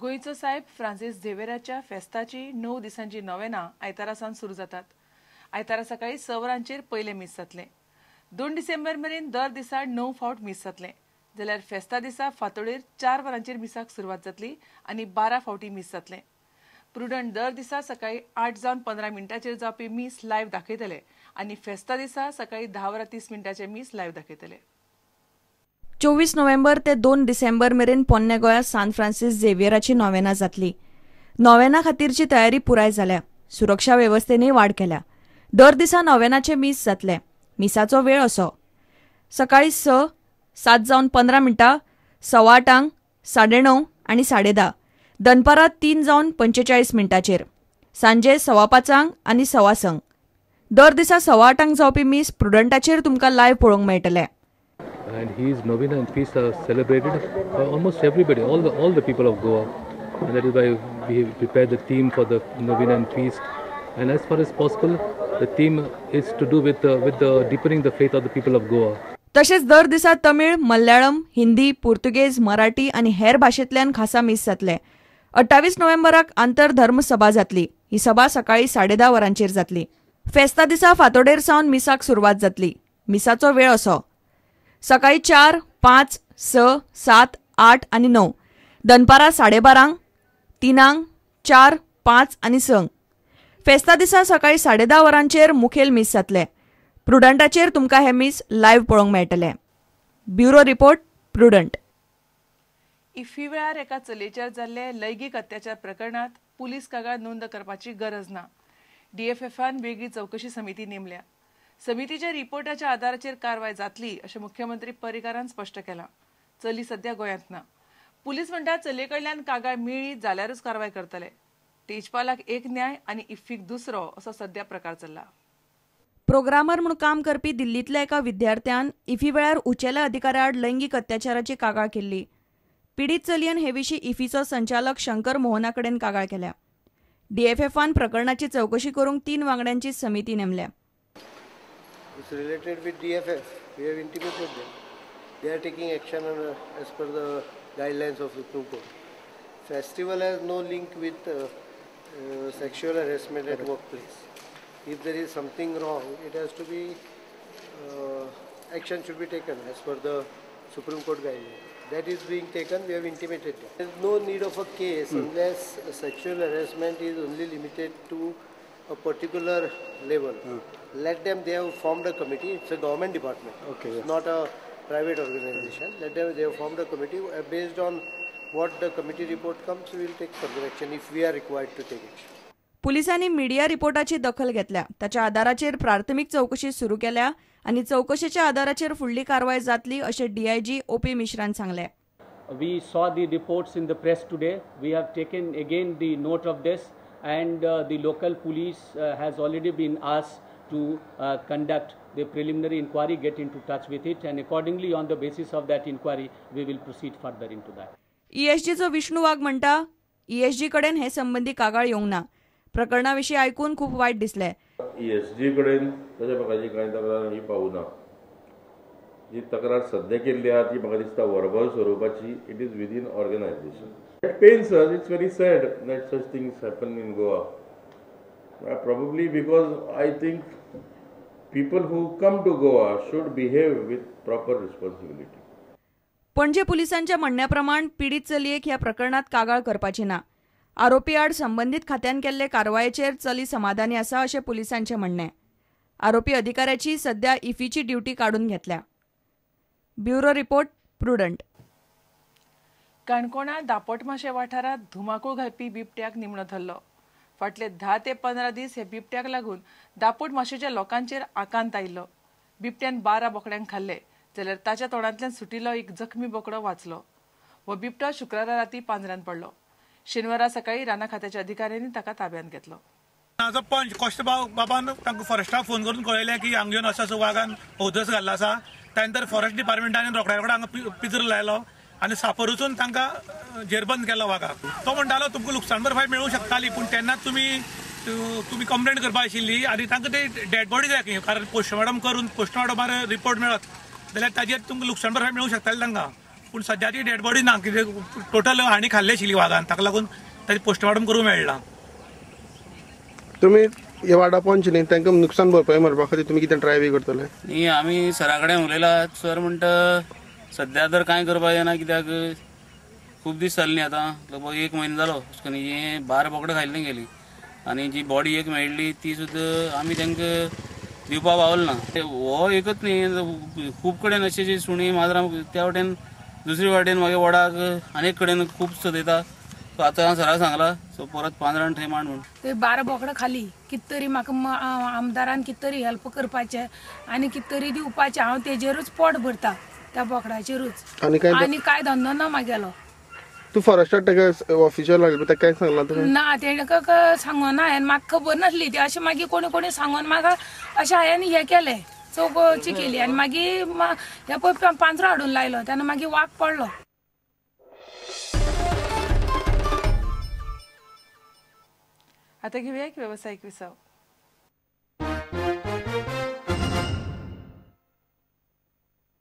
गोंयचो सायब फ्रांसीस झेवेराच्या फेस्ताची 9 दिसांची नोवेना आयतारा सावन सुरू जातात. आयतारा सकाळी 6 वरांचेर पयलें मीस जातलें. 2 डिसेंबर मेरेन दर दिसा 9 फावट मीस जातलें. जाल्यार फेस्ता दिसा फांतोडेर 4 वरांचेर मिसाक सुरवात जातली आनी 12 फावटी मीस जातलें. प्रुडंट दर दिसा सकाळी 8:15 जावपी मीस लायव्ह दाखयतले आनी फेस्ता दिसा सकाळी 10:30 मीस लायव्ह दाखयतले. 24 नोव्हेंबर ते 2 डिसेंबर मेरेन पोन्ने गोंयांत सान फ्रांसीस झेवियराची नोवेना जातली. नोवेना खातीरची तयारी पुराय जाल्या. सुरक्षा वेवस्थेनय वाड केल्या. दर दिसा नोवेनाचे मीस जातले. मिसाचो वेळ असो: सकाळी 6, 7:15, 8:15, 9:30 आनी 10:30, दनपारां 3:45, सांजे 5:15 आनी 5:15. दर दिसा 8:15 जावपी मीस प्रुडंटाचेर तुमकां लायव्ह पळोवंक मेळटलें. And his novena and feast are celebrated by almost everybody, all the people of Goa, and that is why we prepared the theme for the novena and feast. And as far as possible, the theme is to do with the deepening the faith of the people of Goa. तशेंच दर दिसा तमिळ, मल्याळम, हिंदी, पुर्तुगेज, मराठी आनी हेर भाशेंतल्यान खासा मीस जातलें. 28 नोव्हेंबराक आंतरधर्म सभा जातली. ही सभा सकाळी 10:30 वरांचेर जातली. फेस्ता दिसा फांतोडेर सावन मिसाक सुरवात जातली. मिसाचो वेळ असो: सकाळी 4, 5, 6, 7, 8 आनी 9, दनपारां 12:30, 3, 4, 5 आनी 6. फेस्ता दिसा सकाळी 10:30 वरांचेर मुखेल मीस जातलें. प्रुडंटाचेर तुमकां हें मीस लायव्ह पळोवंक मेळटलें. Bureau report, Prudent. IFFI वेळार एका चलयेचेर जाल्ले लैंगीक अत्याचार प्रकरणांत पुलीस कागाळ नोंद करपाची गरज ना. डीएफएफान वेगळी चवकशी समिती नेमल्या. समितीच्या रिपोर्टाच्या आधाराचेर कारवाय जातली अशें मुख्यमंत्री पर्रीकारान स्पश्ट केलां. चली सध्या गोंयांत ना. पुलीस म्हणटात चलये कडल्यान कागाळ मेळ्ळी जाल्यारूच कारवाय करतले. तेजपालाक एक न्याय आनी इफ्फीक दुसरो असो सध्या प्रकार चल्ला. प्रोग्रामर म्हूण काम करपी दिल्लींतल्या एका विद्यार्थ्यान इफ्फी वेळार उंचेल्या अधिकाऱ्या आड लैंगीक अत्याचाराची कागाळ केल्ली. पिडीत चलयेन हे विशीं इफ्फीचो संचालक शंकर मोहना कडेन कागाळ केल्या. डीएफएफान प्रकरणाची चवकशी करूंक 3 वांगड्यांची समिती नेमल्या. It's related with DFF. We have intimated them. They are taking action on, as per the guidelines of Supreme Court. Festival has no link with sexual harassment at workplace. If there is something wrong, it has to be action should be taken as per the Supreme Court guidelines. That is being taken. We have intimated them. There is no need of a case unless sexual harassment is only limited to a particular level. Let them, they have formed a committee. It's a government department. Okay, it's not a private organization. Let them, they have formed a committee. Based on what the committee report comes, we will take further action if we are required to take action. पुलिसांनी media रिपोर्टाची दखल घेतल्या. ताच्या आधाराचेर प्राथमीक चवकशी सुरू केल्या आनी चवकशेच्या आधाराचेर फुडली कारवाय जातली अशें डीआयजी ओपी मिश्रान सांगलें. We saw the reports in the press today. We have taken again the note of this, and the local police has already been asked to conduct the preliminary inquiry, get into touch with it, and accordingly on the basis of that inquiry we will proceed further into that. ESG चो विष्णू वाघ म्हणटा, ESG कडेन हे संबंदी कागाळ येवंक ना. प्रकरणा विशीं आयकून खूब वायट दिसलें. ESG कडेन तशा प्रकारची कांय तक्रार ही पावना. जी तक्रार सद्या केल्ली आहा ती म्हाका दिसता वर्बल स्वरुपाची. It is within organisation. It pains us. It's very sad that such things happen in Goa. Probably because I think people who come to Goa should behave with proper responsibility. Panaji पुलिसांच्या म्हणण्या प्रमाण पीडित चलयेक ह्या प्रकरणात कागाळ करपाची ना. आरोपी आड संबंदीत खात्यान केल्ले कारवायेचेर चली समाधानी आसा अशें पुलिसांचें म्हणणें. आरोपी अधिकाऱ्याची सध्या इफीची ड्युटी काडून घेतल्या. Bureau report, Prudent. काणकोणा दापोटमाशे वाठारांत धुमाकूळ घालपी बिबट्याक निमणो धरलो. फाटले 10 ते 15 दीस हे बिबट्याक लागून दापोट माशेच्या लोकांचेर आकांत आयिल्लो. बिबट्यान 12 बोकड्यांक खाल्ले जाल्यार ताच्या तोंडांतल्यान सुटिल्लो एक जखमी बोकडो वाचलो. हो बिबटो शुक्रारा राती पांजऱ्यांत पडलो. शेनवारा सकाळी राना खात्याच्या अधिकाऱ्यांनी ताका ताब्यांत घेतलो. हांगाचो पंच कोश्ट बाबान तांकां फॉरेस्टाक फोन करून कळयलें की हांगा येवन असो असो वागान अवदस घाल्लो आसा. त्या नंतर फॉरेस्ट डिपार्टमेंटान रोखड्या रोखडो हांगा पिंजरो लायलो आनी सापर वचून तांकां जेरबंद केलो वागाक. तो म्हणटालो तुमकां लुकसाण भरपाय मेळूंक शकताली, पूण तेन्ना तुमी कंप्लेन करपा आशिल्ली आनी तांकां ते डेड बॉडी जाय खंय, कारण पोस्टमॉर्टम करून पोस्टमॉर्टमार रिपोर्ट मेळत जाल्यार ताजेर तुमकां लुकसाण भरपाय मेळूंक शकताली तांकां. पूण सद्या ती डेड बॉडी ना, कित्याक टोटल हांणी खाल्ली आशिल्ली वागान, ताका लागून ताचें पोस्टमार्टम करूंक मेळना. तुमी हे वाडा पंच न्ही, तांकां नुकसान भरपाई मेळपा खातीर तुमी कितें ट्राय बी करतले? न्ही, आमी सरा कडेन उलयला. सर म्हणटा सद्या तर कांय करपाक जायना, कित्याक खूब दीस जाले न्ही, आतां लगभग 1 म्हयनो जालो. अशें करून हे 12 बोकडां खाल्ली गेली आनी जी बॉडी एक मेळ्ळी ती सुद्दां आमी तांकां दिवपाक पावल ना. हो एकच न्ही, खूब कडेन अशें जी सुणी माजरां त्या वटेन दुसरी वाटेन मागीर वडाक आनीक कडेन खूब सदयता. सो आतां हांव सराक सांगला, सो परत पांजरान थंय मांड म्हूण. ते 12 बोकडां खाली. कित तरी म्हाका आमदारान कित तरी हेल्प करपाचें आनी कित तरी दिवपाचें. हांव तेजेरूच पोट भरता, त्या बोकडाचेरूच, आनी कांय धंदो ना म्हागेलो. तूं फॉरेस्टाक ताका ऑफिशियल लागले ताका कांय सांगलां तुवें? ना, तेणें सांगना हांवें, म्हाका खबर नासली ती. अशें मागीर कोणी कोणी सांगून म्हाका अशें हांवें हें केलें, चवकशी केली आनी मागीर हे पळय पांजरो हाडून लायलो, तेन्ना मागीर वाग पडलो. आता घेऊया एक व्यावसायिक विसव.